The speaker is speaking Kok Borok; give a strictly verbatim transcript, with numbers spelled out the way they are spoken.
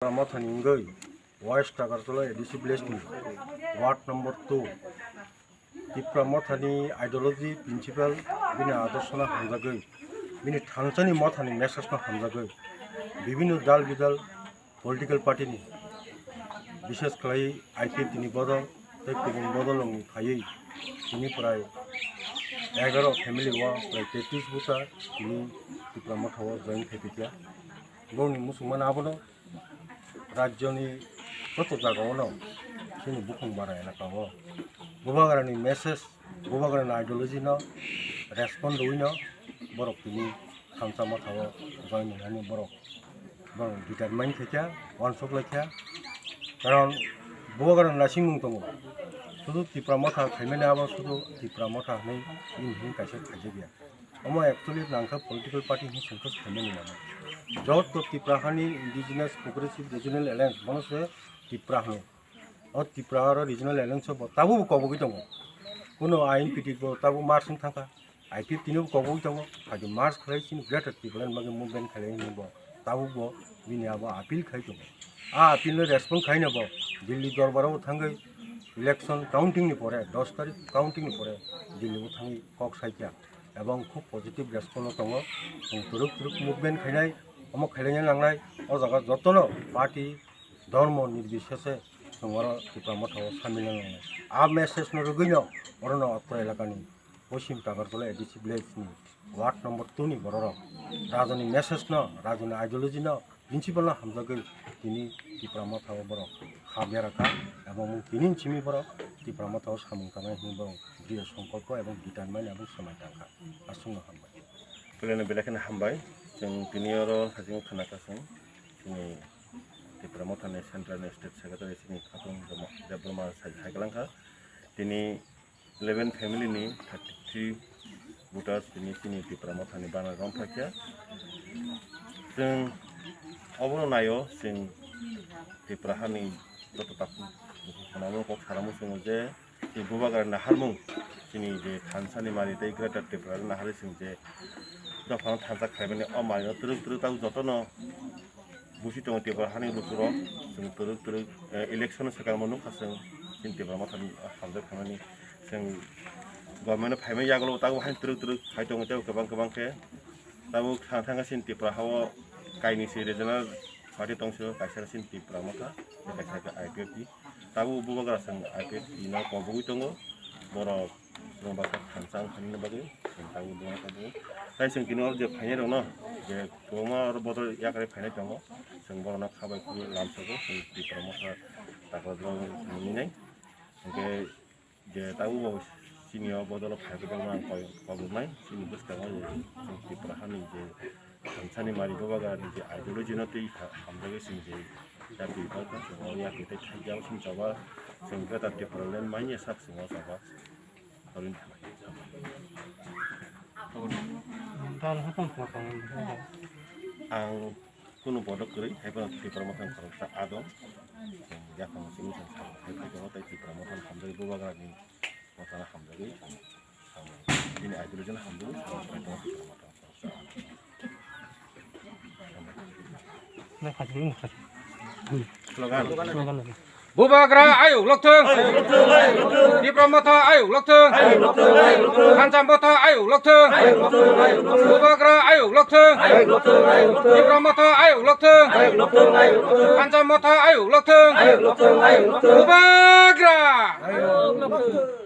Mothani wngwi West Agartala A D C village ni ward number two. Tipra Mothani ideology, principle, bini adorshono hamjagwi, bini thansani mothani message no hamjagwi, bibinno dal bidal political party ni, bishes khlai I P F T ni bodol tei kubun bodol wngwi phaiwi tini prai egaro family o prai tetris buta tini Tipra Motha o join khai phaikha. Boni muchungmano abono rajyoni joto jagao no chini bukhung bara elaka o Bubagrani message, Bubagrani ideology no respond rwino borok tini Thansa Motha o join wngmani borok, borok determine khaikha, uansuk laikha. Karon Bubagrani naisingmung tongo, sudu Tipra Motha khaimani abo sudu Tipra Motha hinwi bini hinwi kaisa khaijakya. Omo actually nangkha political party hinwi sengkha khaimani nangkha. Joto Tipra hani Indigenous Progressive Regional Alliance bono se Tipra hino. O Tipra aro Regional Alliance bo tabuk bo kobogwi tongo. Kuno I N P T bo tabuk March wng thangkha. I P F T ni bo kobogwi tongo. Hadi March khlai chini Greater Tipraland bagwi movement khlai hinwi bo tabuk bo bini abo appeal khai tongo. A appeal no respond khaina bo Delhi dorbar o thangwi election counting ni pore, dos tarikh counting ni pore Delhi o thangwi kok saikha. Ebong khub positive response o tongo. Chwng twrwk twrwk movement khainai, omo khailaiya nangnai, o jaga jotono party, dhormo nirbisheshe chwng oro Tipra Motha o samil nangnai. A message no rwgwino orono otro elakani Poschim Tagartala A D C village ni ward number two ni bororok rajoni message no, rajoni ideology no, principle no hamjagwi tini Tipra Motha o borok ha berakha, ebong tini simi borok Tipra Motha o samung tangnai hinwi borok diriyo songkolpo ebong determine ebong swmai tangkha. Aswkno hambai. Belai no belai kheno hambai. Chwng tini oro hajingo khwnakha chwng chini Tipra Motha ni Central ni State Secretary chini Khatung Debbarma sai hai kwlangkha. Tini eleven family ni thirty three voters tini chini Tipra Motha ni bana rom phaikha. Chwng obono naio, chwng Tipra hani joto takhuk bukhuk phano kok saramu chwngo je chini Bubagra naharmung, chini je thansa ni mari tei Greater Tripura ni naharwi chwng je dophano thansa khlaimani o mari no twrwk twrwk tabuk jotono busi tongo Tipra hani lukurok, chwng twrwk twrwk, eh, election swkang bo nukha chwng, chini Tipra Motha ni hamjak khaimani, chwng government o phaimani yagulo tabuk haino twrwk twrwk khai tongo tei kwbang kwbang khe. Tabuk thang thang khe chini Tipra ha o kainwi se regional party tong se, kaisa khe chini Tipra Motha, tei kaisa khe I P F T. Tabuk Bubagra chwng I P F T no kobogwi tongo, borok chwng baksa thansa wngkha nini bagwi chwng tabuk Bubagra tabuk. Tai chwng tini oro je phainai rokno je kwbangma oro bodol yakarwi phainai tongo, chwng borokno kha bai phuru lamsogo, chwng Tipra Motha takla borok wngkha nini nai. Hwnkhe je tabuk bo chini o bodol o phai kwbangma ang koi-, koboknai chini bwskango je chwng Tipra hani je thansani mari Bubagra ni je ideology no twi ha-, hamjagwi chwng je yapri tongkha, chwng o yapri tei thajak chwng choba chwng Greater Tipraland manya sak chwng o choba. Ang kunu bodok kwrwi, hai phano Tipra Motha ni khoroksa adong. Yaphang simi sa sa hai phai tongo tei Tipra Motha ni hamjagwi Bubagra ni Motha no hamjagwi. Bini ideology no hamjagwi, Tipra Motha ni khoroksa adong. Slogan. Bubagra ayuk lokthung. Tipra Motha ayuk lokthung. Thansa Motha ayuk lokthung. Bubagra ayuk lokthung. Tipra Motha ayuk lokthung. Thansa Motha ayuk lokthung. Bubagra.